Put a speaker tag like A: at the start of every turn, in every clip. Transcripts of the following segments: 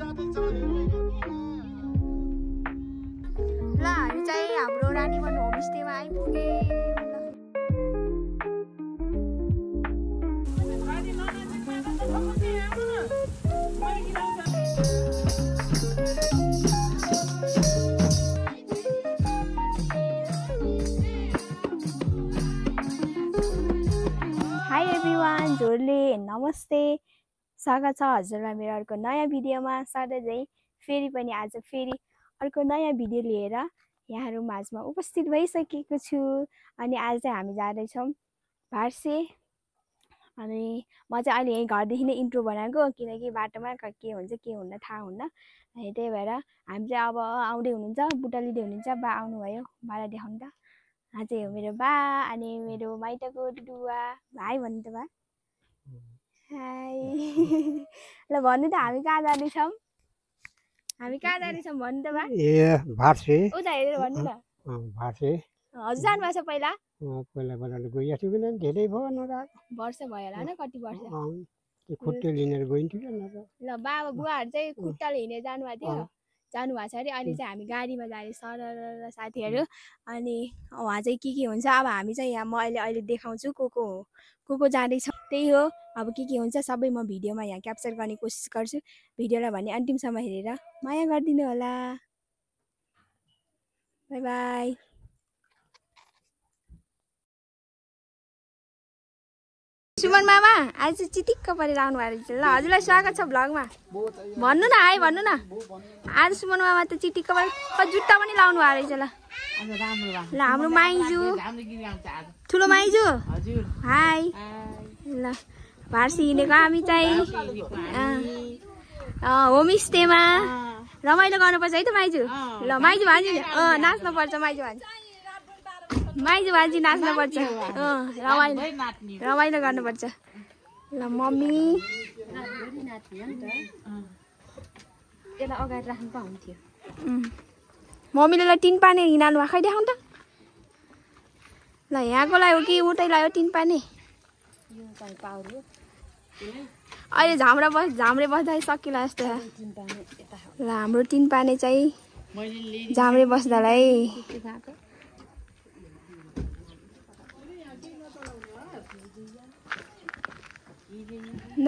A: ल हामी चाहिँ हाम्रो रानीवन होमस्टेमा आइपुगे। हाई एभ्रिवान, जोरले नमस्ते, स्वागत छ हजुरलाई मेरो अर्को नयाँ भिडियोमा। सधैँ चाहिँ फेरि पनि आज फेरि अर्को नयाँ भिडियो लिएर यहाँहरू माझमा उपस्थित भइसकेको छु। अनि आज चाहिँ हामी जाँदैछौँ भार्से। अनि म चाहिँ अहिले यहीँ घरदेखि नै इन्ट्रो बनाएको, किनकि बाटोमा के हुन्छ के हुन्न थाहा हुन्न। अनि त्यही भएर हामी चाहिँ अब आउँदै हुनुहुन्छ, बुट्टा लिँदै हुनुहुन्छ। बा आउनुभयो, बालाई देखाउनु त। आज हो मेरो बा अनि मेरो माइतको डुडुवा। भाइ भन्नु त बा। हाई ल भन्नु त, हामी कहाँ जाँदैछौँ? हामी कहाँ जाँदैछौँ भन्नु त बा।
B: ए भार्से।
A: उता हेरेर भन्नु त।
B: भार्से
A: हजुर जानु भएको छ पहिला?
B: पहिलाबाट गइएको थियो कि धेरै भयो नगएको।
A: वर्ष भयो होला होइन? कति वर्ष?
B: त्यो खुट्टे लिनेर गइन्थ्यो क्या न।
A: ल बाबा बुवाहरू चाहिँ खुट्टाले हिँडेर जानुभएको थियो, जानुभएको छ अरे। अहिले चाहिँ हामी गाडीमा जाने सर र साथीहरू। अनि उहाँ चाहिँ के हुन्छ अब हामी चाहिँ यहाँ म अहिले देखाउँछु को जाँदैछ। त्यही हो, अब के हुन्छ सबै म भिडियोमा यहाँ क्याप्चर गर्ने कोसिस गर्छु। भिडियोलाई भने अन्तिमसम्म हेरेर माया गरिदिनु होला। By by. सुमन मामा आज चाहिँ चिटिक्क परेर आउनु भएको रहेछ। ल हजुरलाई स्वागत छ भ्लगमा। भन्नु न, हाई भन्नु न। आज सुमन मामा त चिटिक्क परेर जुत्ता पनि लाउनु भएको रहेछ। ल ल हाम्रो माइजू, ठुलो माइजू, हाई। ल भार्से हिँडेको हामी चाहिँ होमस्टेमा रमाइलो गर्नुपर्छ है त माइजू। ल माइजू भान्जी नाच्नुपर्छ, माइजू भान्जी नाच्नुपर्छ। रमाइलो गर्नुपर्छ। ल मम्मी अगाडि राख्नु पो हुन्थ्यो। मम्मीले ल टिन पानी हिँडाल्नु भएको, खै देखाउनु त। ल यहाँको लायो कि उतै लायो टिन पानी? अहिले झाम्रे बस्दा सकिला जस्तो। ल हाम्रो टिन पानी चाहिँ झाम्रे बस्दालाई न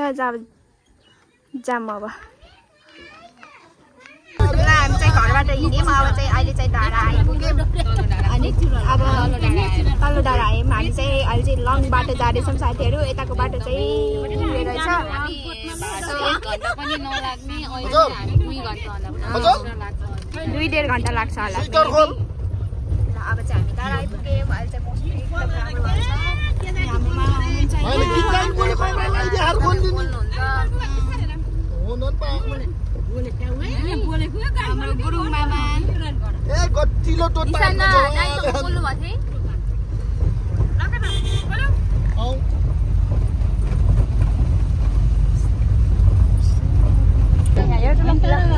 A: जाम अब। ल हामी चाहिँ घरबाट हिँड्यौँ, अब चाहिँ अहिले चाहिँ डाँडा आइपुग्यौँ। अनि अब तल्लो डाँडा आयौँ। हामी चाहिँ अहिले चाहिँ लङ बाटो जाँदैछौँ साथीहरू। यताको बाटो चाहिँ उयो रहेछ, 2-1.5 घन्टा लाग्छ होला। ल अब चाहिँ हामी डाँडा आइपुग्यौँ। अहिले चाहिँ मौसम एकदम राम्रो भएको छ। हाम्रो मामा हुनुहुन्छ, हाम्रो गुरुङ मामा।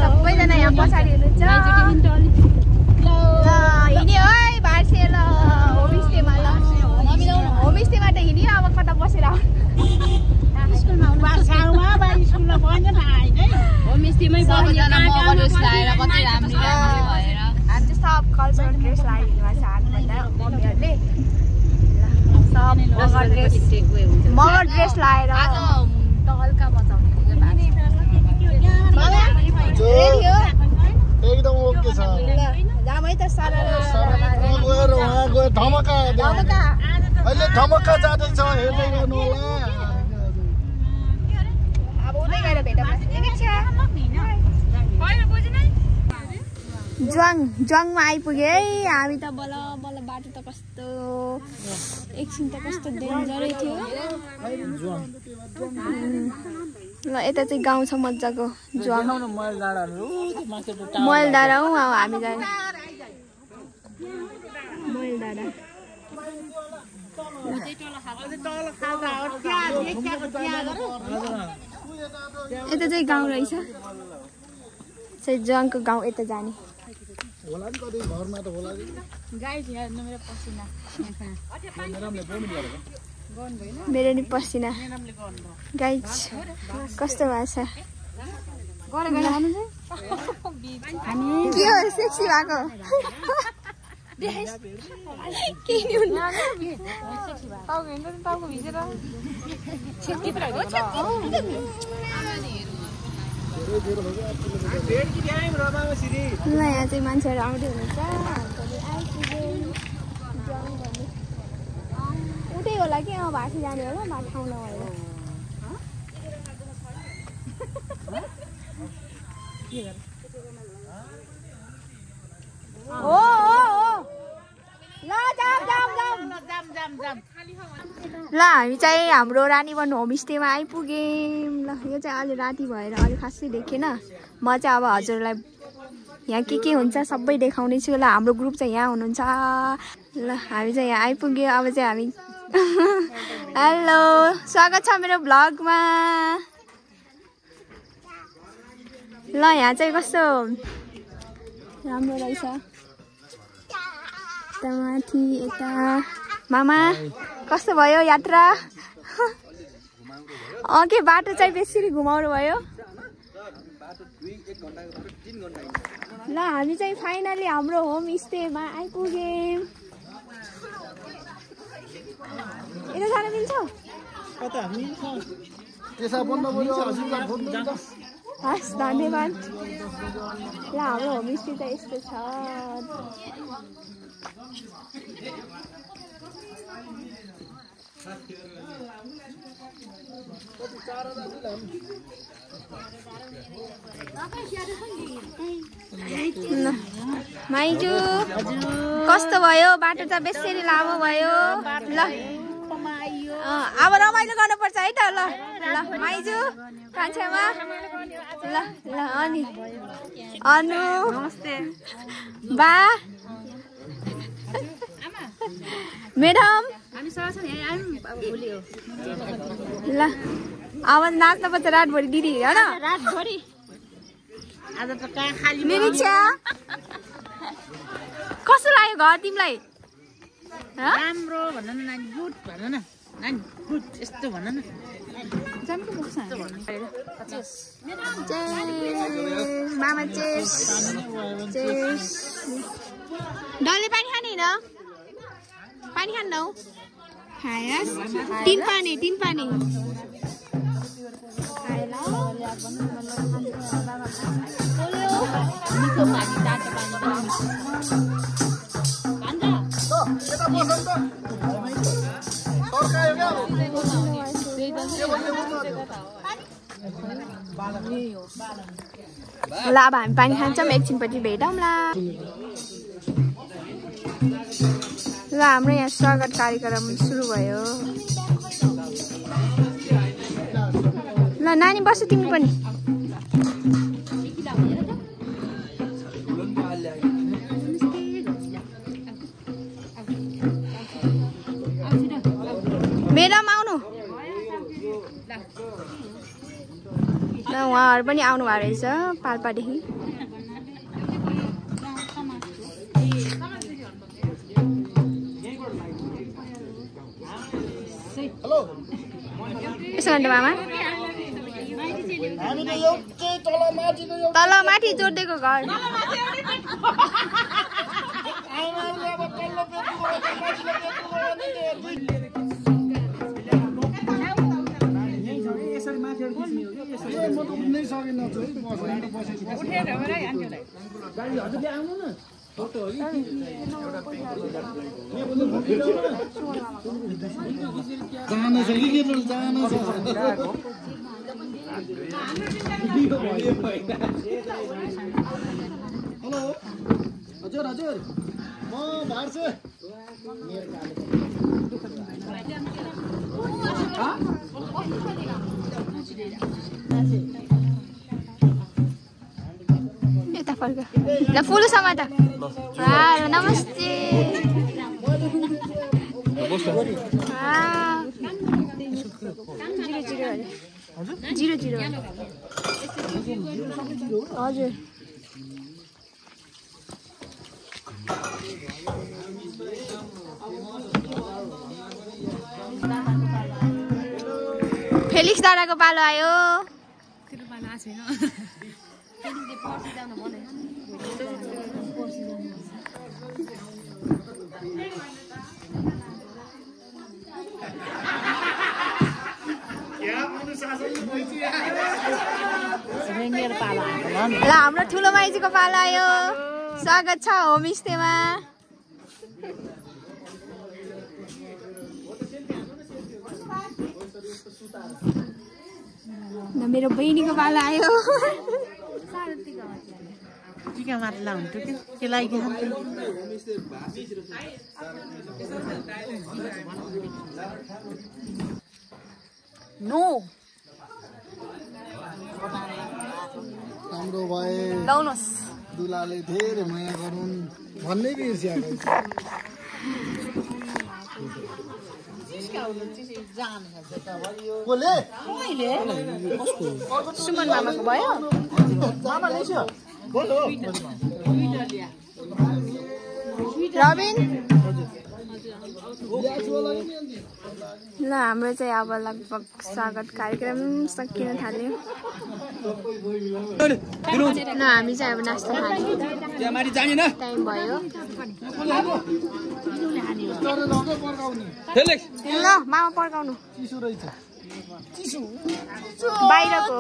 A: सबैजना यहाँ पछाडि हुनुहुन्छ। हिँड्यो है भार्से। ल होमस्टेमा, ल होमस्टेमा त हिँड्यो। अब कता बसेर हामी चाहिँ सब कल्चरल ड्रेस लगाएर हिँड्नु भएको छ। हातभन्दा मम्मीहरूले सब मगर ड्रेस लगाएर हल्का मचाउने
C: एकदम ओके छ।
A: जाम है त सर।
C: धमका अहिले धमका जाँदैछ, हेर्दै गर्नु होला।
A: अब उतै गएर भेटौँ। ज्वाङमा आइपुग्यो है हामी त। बल्ल बाटो त कस्तो एकछिन त कस्तो डेन्जरै थियो। ल यता चाहिँ गाउँ छ मजाको ज्वाङ, मैल डाँडा हौ। अब हामी जाने मैल डाँडा। यता चाहिँ गाउँ रहेछ चाहिँ, ज्वाङको गाउँ यता जाने। मेरो नि पसिना गाइज कस्तो भएको छ। के हो सेक्सी भएको के नि हुन्न ल यहाँ चाहिँ मान्छेहरू आउँदै हुनुहुन्छ उतै होला कि भाटी जाने होला भात खाउन होला ओ ल हामी चाहिँ हाम्रो रानीवन होमस्टेमा आइपुग्यौँ ल यो चाहिँ अलि राति भएर अलि खासै देखेन म चाहिँ अब हजुरलाई यहाँ के हुन्छ सबै देखाउने छु ल हाम्रो ग्रुप चाहिँ यहाँ हुनुहुन्छ ल हामी चाहिँ यहाँ आइपुग्यो अब चाहिँ हामी हेलो स्वागत छ मेरो भ्लगमा ल यहाँ चाहिँ कस्तो राम्रो रहेछ यता माथि यता मामा कस्तो भयो यात्रा के बाटो चाहिँ बेसी घुमाउनु भयो ल हामी चाहिँ फाइनली हाम्रो होम स्टेमा आइपुग्यौँ यता जान मिल्छ हस् धन्यवाद ल हाम्रो होमस्टे त यस्तो छ माइजू कस्तो भयो बाटो त बेसरी लामो भयो ल अब रमाइलो गर्नुपर्छ है त ल ल माइजू कान्छामा ल ल अनि अनु नमस्ते बा मैडम ल अब नाच्न पर्छ रातभरि दिदी होइन निरीक्षा कस्तो लाग्यो घर तिमीलाई
D: राम्रो भन न नानी गुड भन न नानी गुड यस्तो भन न
A: मामा चेस चेस डल्ले पानी खाने होइन पानी खान्न हौ खाएस तीन पानी ल अब हामी पानी खान्छौँ एकछिनपछि भेटौँला ल हाम्रो यहाँ स्वागत कार्यक्रम सुरु भयो ल नानी बस तिमी पनि मेडम आउनु ल उहाँहरू पनि आउनु भएको रहेछ पाल्पादेखि यसो गर्नु मामा तल माथि जोडिदिएको घर
C: हेलो हजुर हजुर म भार्छ
A: यता फर्क ल फुलसँग त नमस्ते जिरो जिरो हजुर फेलिक्स दादाको पालो आयो ल हाम्रो ठुलो माइजीको पाला आयो स्वागत छ होमस्टेमा मेरो बहिनीको पाला आयो
D: टिका मार्ला हुन्थ्यो कि के लागि नो
C: हाम्रो भए
A: लाउनुस्
C: दुलाले धेरै माया गरून् भन्नै बिर्स्याएको बोले
A: सुमन मामाको भयो रबिन ल हाम्रो चाहिँ अब लगभग स्वागत कार्यक्रम सकिन थाल्यो ल हामी चाहिँ अब नास्ता खाने टाइम भयो ल मामा पड्काउनु बाहिरको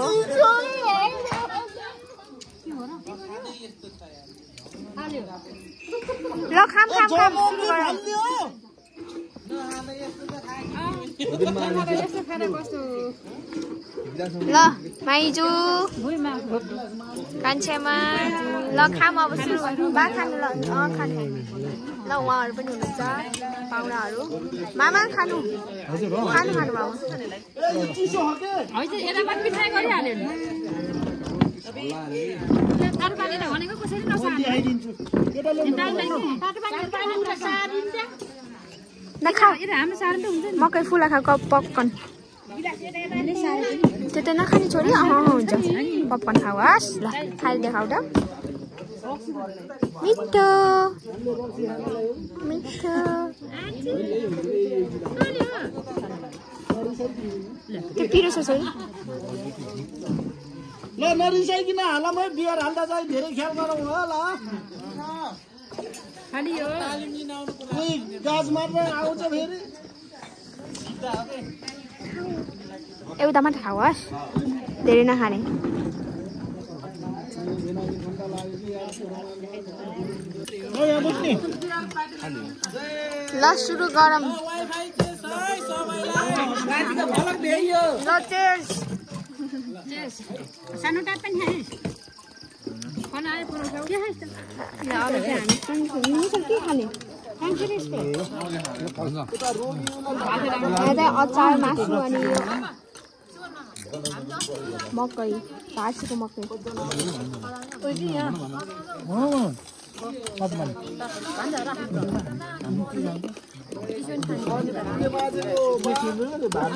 A: ल खाम खाम खाम ल माइजू कान्छेमा ल खाम अब सुरु बा खानु ल खानु ल उहाँहरू पनि हुनुहुन्छ पाहुनाहरू मामा खानु खानु खानु मामा मकै फुला खाएको पपकर्न त्यो त नखाने छोरी हुन्छ पपकर्न खाऊ हस् ल खाइ देखाउ त मिठो मिठो त्यो पिरो छ छोरी
C: ल नरिसाइकिन हालमै बियर हाल्दा चाहिँ धेरै ख्याल गरौँ होला कोही गाज मार्न आउँछ फेरि
A: एउटा मात्र खाऊ हस् धेरै नखाने ल सुरु गरौँ ल चेयर्स
D: सानो टाइप पनि खाइस् खाना आयो पुरो के खाइस् त
A: ल अब चाहिँ हामी के खाने अचार मासु अनि यो मकै भाँसीको मकै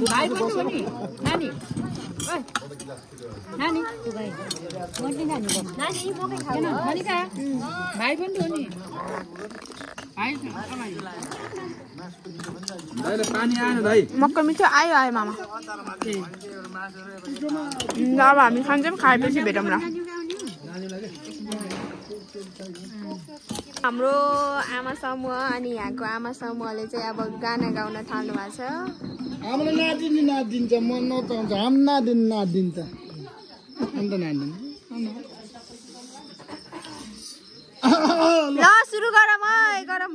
D: भाइ पनि हो नि नानी नानी भाइ पनि हो नि
A: मकै मिठो आयो आयो मामा अब हामी खान्छौँ खाएपछि भेटौँ ल हाम्रो आमा समूह अनि यहाँको आमा समूहले चाहिँ अब गाना गाउन थाल्नु भएको छ
C: हाम्रो नातिनी नादिन्छ म नचाउँछ हाम नादिन नादिन्छ अन्त नादिन
A: ल सुरु गरौँ है गरौँ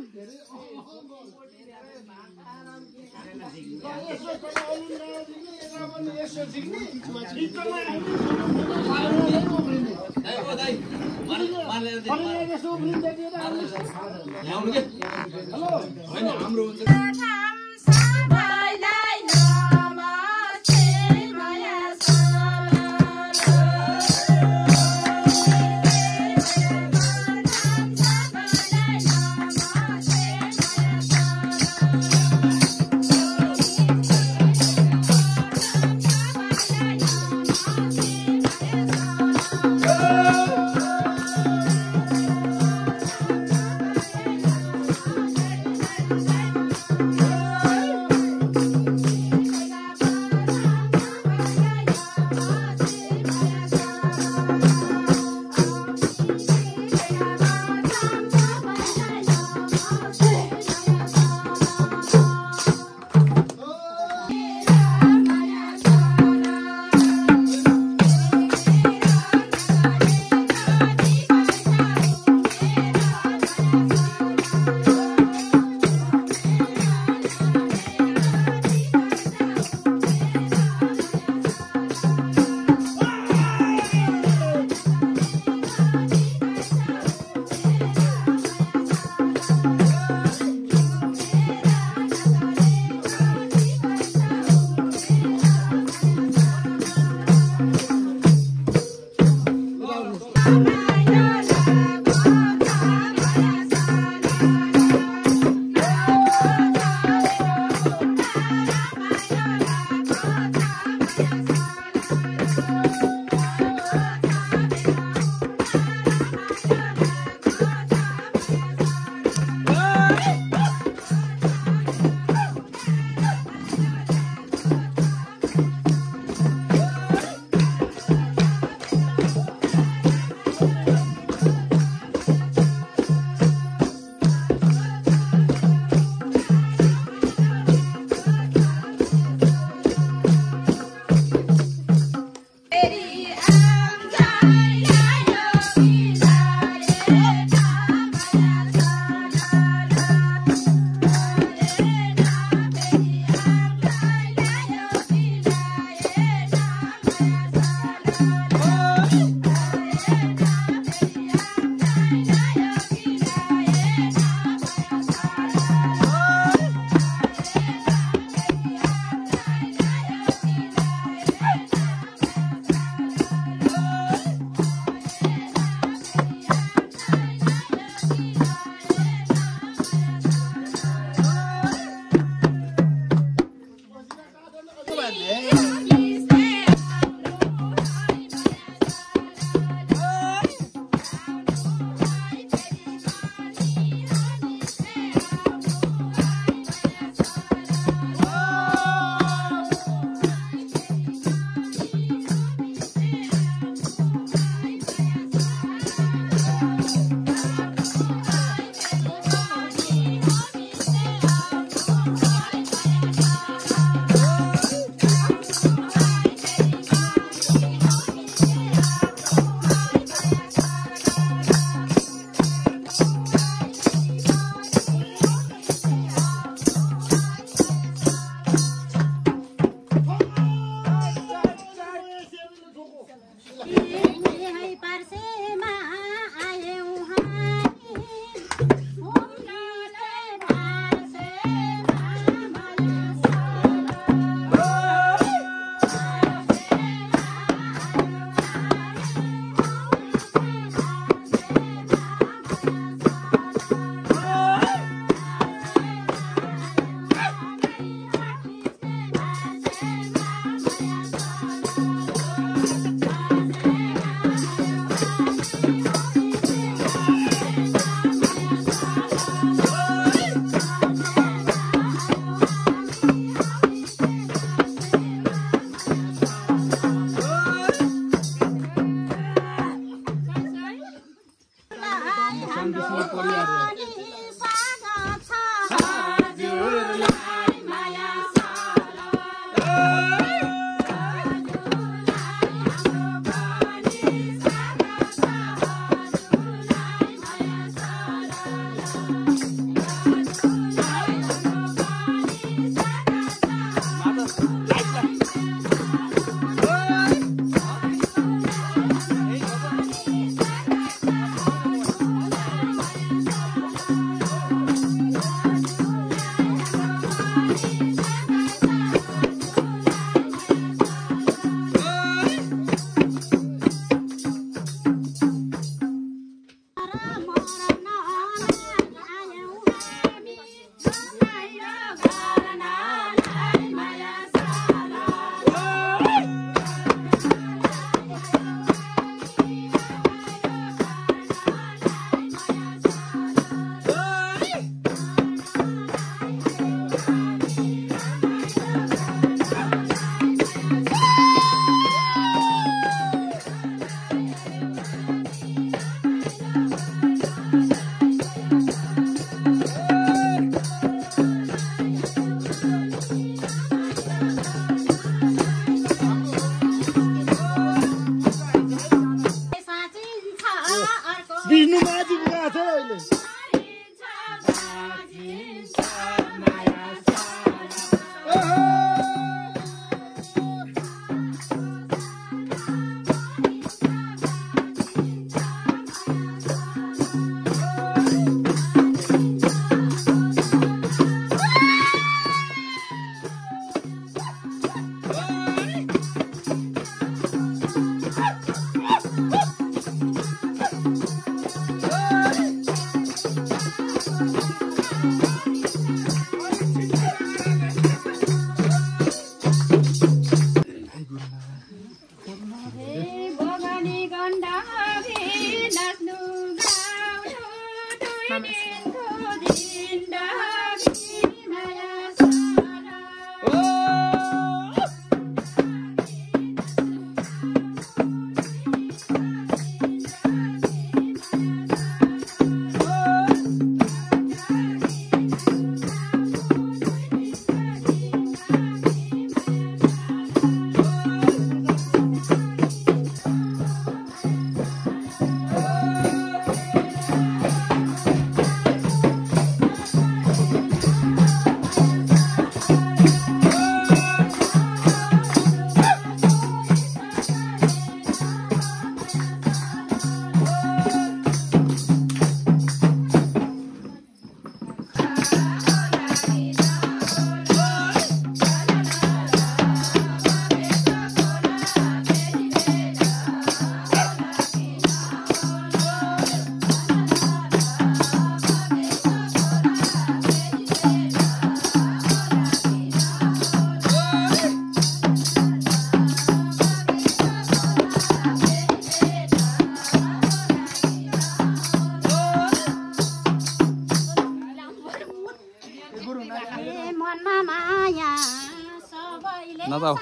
E: नाचाऊ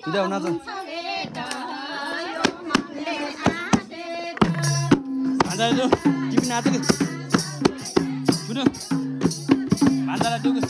E: इधर नाच भान्जा जो तिमी नाच के सुन भान्जालाई देऊ के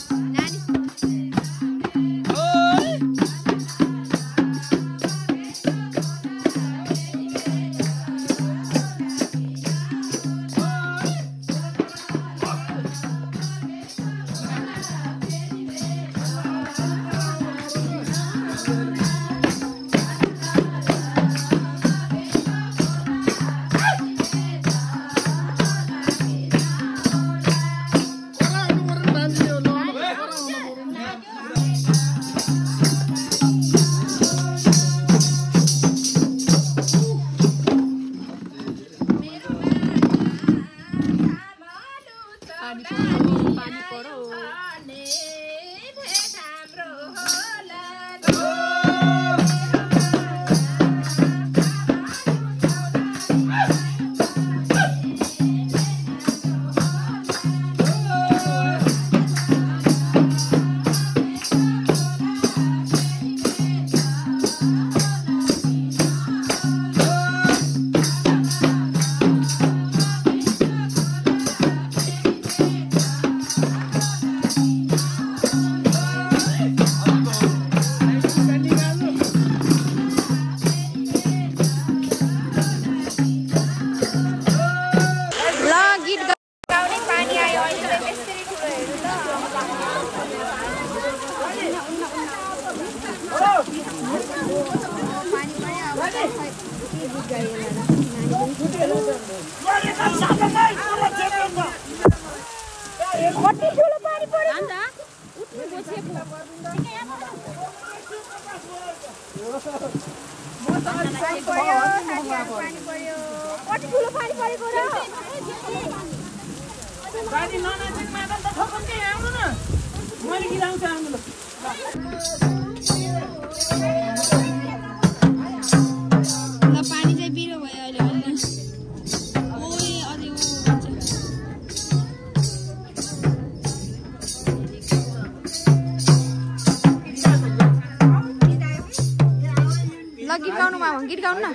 A: गीत गाउनु न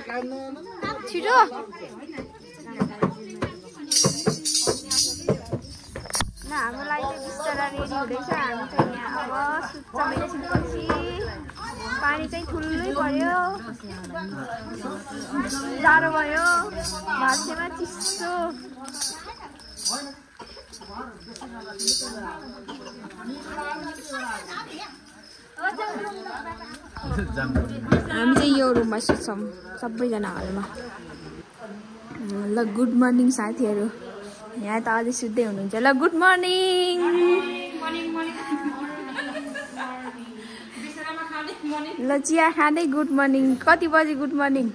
A: छिटो न हाम्रो लागि चाहिँ बिस्तारा रेडी हुँदैछ हामी चाहिँ यहाँ अब सुत्छ एकछिनपछि पानी चाहिँ ठुलै पर्यो जाडो भयो भाषेमा चिसो हामी चाहिँ यो रुममा सुत्छौँ सबैजना हलमा ल गुड मर्निङ साथीहरू यहाँ त अझै सुत्दै हुनुहुन्छ ल गुड मर्निङ ल चिया खाँदै गुड मर्निङ कति बजी गुड मर्निङ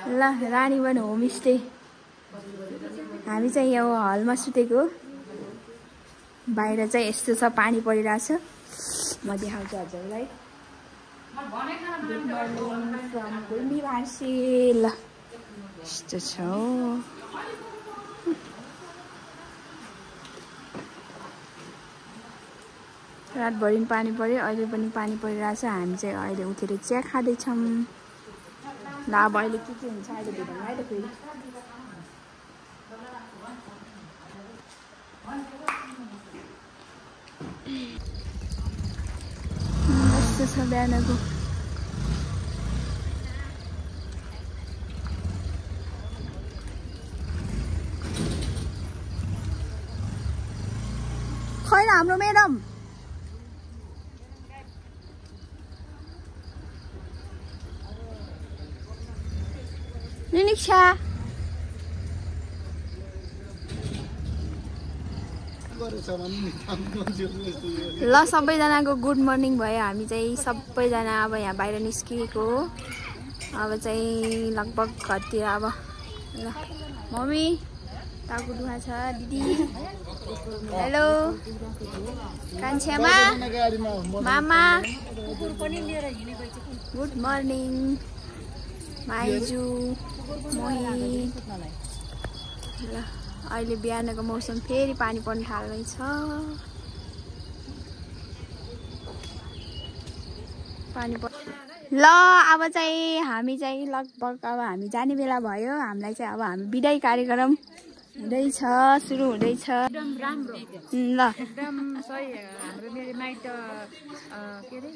A: ल रानीवन होमस्टे हामी चाहिँ यो हलमा सुतेको बाहिर चाहिँ यस्तो छ पानी परिरहेछ म देखाउँछु हजुरलाई गुड मर्निङ फ्रम गुल्मी भाषी ल यस्तो छ रातभरि पानी पर्यो, अहिले पनि पानी परिरहेछ। हामी चाहिँ अहिले उठेर चिया खाँदैछौँ। ल अब अहिले के हुन्छ अहिले भेटौँ है त फेरि। यस्तो छ बिहानको। खै हाम्रो म्याडम निनिक्षा ल सबैजनाको गुड मर्निङ भयो। हामी चाहिँ सबैजना अब यहाँ बाहिर निस्किएको हो। अब चाहिँ लगभग घरतिर अब ल मम्मी टाउको दुखा छ दिदी। हेलो कान्छ्यामा मामा गुड मर्निङ माइजू मोही। ल अहिले बिहानको मौसम फेरि पानी पर्न थाल्दैछ। पानी ल अब चाहिँ हामी चाहिँ लगभग अब हामी जाने बेला भयो। हामीलाई चाहिँ अब हामी बिदाई कार्यक्रम हुँदैछ, सुरु हुँदैछ।
D: एकदम राम्रो
A: ल
D: एकदम सही। हाम्रो मेरो माइत के अरे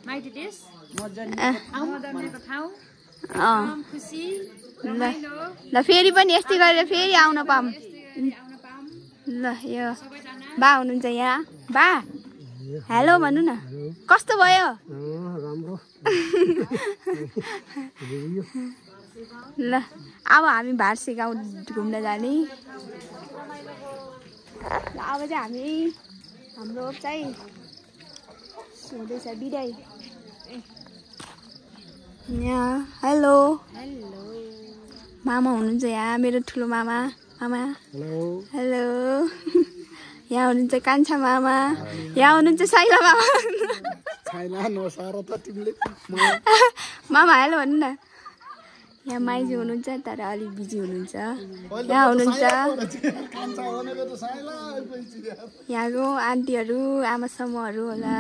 D: माइती देश मदनको ठाउँ एकदम खुसी रमाइलो।
A: ल फेरि पनि यस्तै गरेर फेरि आउन पाऊँ। ल यो बा हुनुहुन्छ यहाँ। बा हेलो भन्नु न, कस्तो भयो?
B: राम्रो।
A: ल अब हामी भार्से गाउँ घुम्न जाने। ल अब चाहिँ हाम्रो चाहिँ हुँदैछ बिदाई। यहाँ हेलो मामा हुनुहुन्छ यहाँ, मेरो ठुलो मामा। मामा हेलो। यहाँ हुनुहुन्छ कान्छा मामा, यहाँ हुनुहुन्छ साइला मामा। मामा हेलो भन्नु न। यहाँ माइजू हुनुहुन्छ तर अलिक बिजी हुनुहुन्छ। यहाँ हुनुहुन्छ यहाँको आन्टीहरू आमा समूहहरू होला।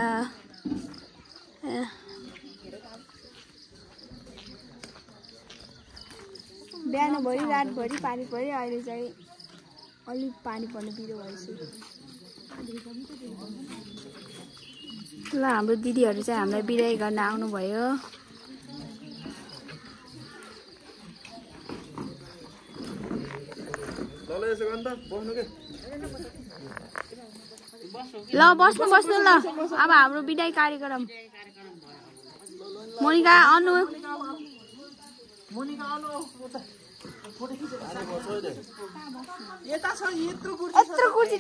A: बिहानभरि रातभरि पानी पर्यो। अहिले चाहिँ अलिक पानी पर्नु बिरो भएपछि। ल हाम्रो दिदीहरू चाहिँ हामीलाई बिदाई गर्न आउनुभयो। ल बस्नु ल अब हाम्रो बिदाई कार्यक्रम। मोनिका अनु यत्रो कुर्सी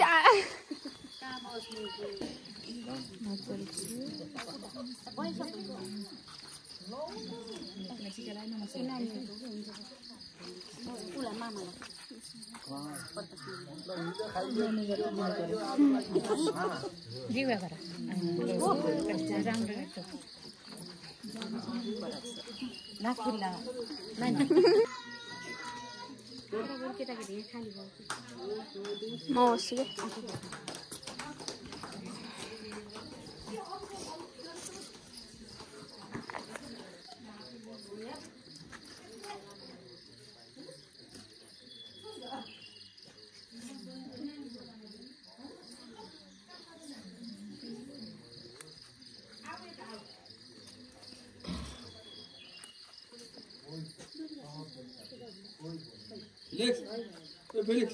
E: Felix.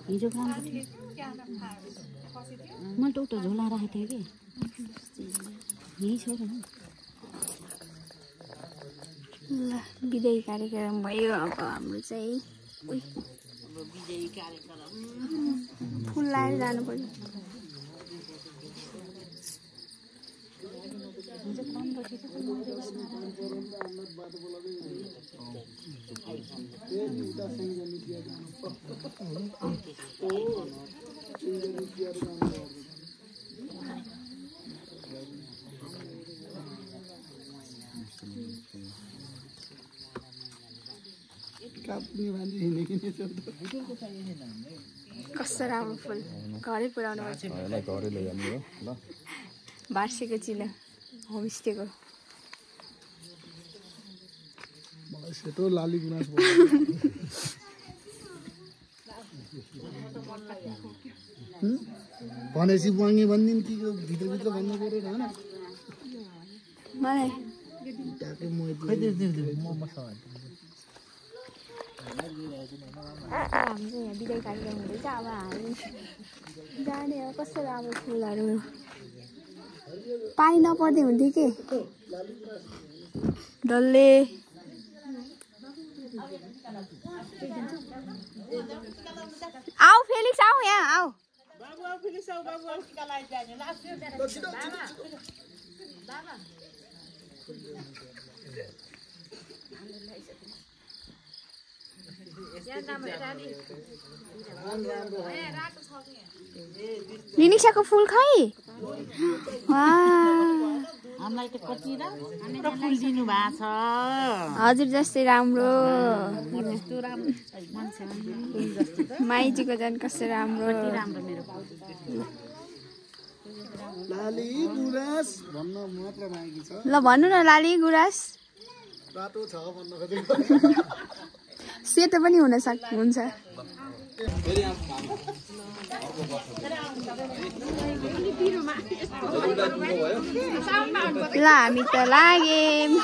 D: हिजो काम थियो मैले त उता झोला राखेको थिएँ कि यही छ र।
A: ल बिदाई कार्यक्रम भयो। अब हाम्रो चाहिँ
D: बिदाई कार्यक्रम
A: फुल लाएर जानु पर्यो।
C: काप्ने मान्छे हिँडेको
A: कस्तो राम्रो फुल घरै पुऱ्याउनु
E: घरै लैजाने हो ल
A: भार्सेको चिनो होमस्टेको
C: सेतो लाली गुनास भनेपछि बुवाङ्गे भनिदिनु कि भित्रभित्र भन्नु पऱ्यो होइन
A: मलाई
C: ट्याक्कै
A: हाम्रो यहाँ बिदाई कार्यक्रम हुँदैछ अब हामी जाने हो कस्तो राम्रो फुलहरू पानी नपर्दै हुन्थ्यो के डल्ले आऊ फेलिक्स आऊ यहाँ आऊ निनिक्षाको फुल खै
D: हामीलाई त कति राम्रो फुल दिनु भएको छ
A: हजुर जस्तै राम्रो
D: यस्तो राम्रो मान्छे
A: माइजीको झन् कस्तो राम्रो
D: राम्रो मेरो
C: लाली गुराँस भन्न मात्र मागी छ
A: ल भन्नु न लाली गुराँस
C: रातो छ भन्न खोजेको
A: सेतो पनि हुन्छ ल हामी त लाग्यौँ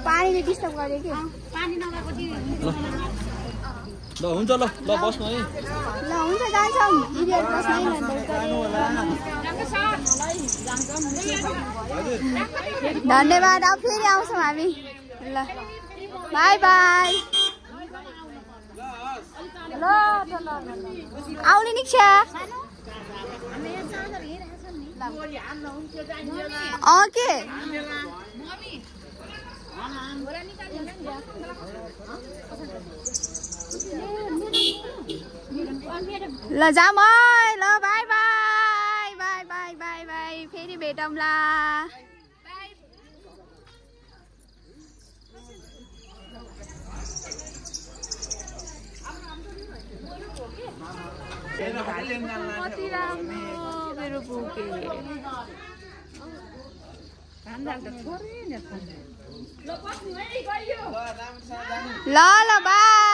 A: पानीले डिस्टर्ब गर्यो कि
E: ल हुन्छ ल बस्नु है
A: ल हुन्छ जान्छौँ धन्यवाद अब फेरि आउँछौँ हामी ल बाई बाई ल आउने निक्षा के ल जाम है ल by by by by by by फेरि भेटौँला कति राम्रो मेरो बुके ल ल बाई